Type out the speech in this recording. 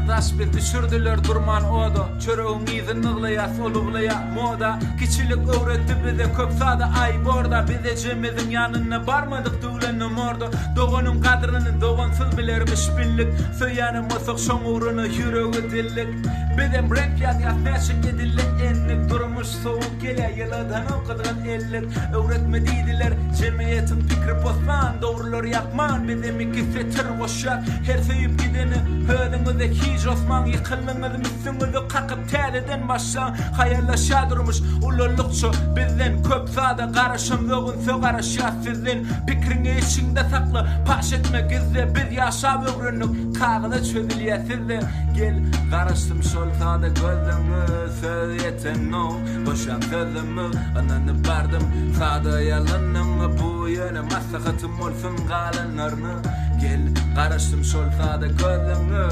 daş biz düşürdiler durman oda Çöregiň yzyn yglaýas ol uglaýa moda Kiçilik öwretdi bize köp zady aý borda Biz ejemiziň ýanynda barmadyk düwlendim orda Doganyň gadryny dogansyz bilermiş bildik Söýýänem bolsak şoň ugruna ýüregi dildik Bizem rap ýazýas näçe edildi endik Durmuş sowuk gelýä ýyladanok gyzgyn ellik Öwretme diýdiler jemgyýetiň pikri posman Dogrulary ýakman bizem iki setir goşýas Her söýüp gideni özüňize hiç osmaň Ýykyldyňyzmy üstüňizi kakyp täzeden başlaň Haýallaşýar durmuş ulaldykça bizden Köp zada garaşamzok ünse garaşýas sizden Pikriňi içiňde sakla paş etme gizle Biz ýaşap öwrendik kagyza çözülýär sizde Gel garaşdym şol sada gözleňe söz ýetenok Goşýan sözümi ynanyp bardym sada ýalanyňa Bu ýöne maslahatym bolsun galanlaryna Gel garaşdym şol sada gözleňe.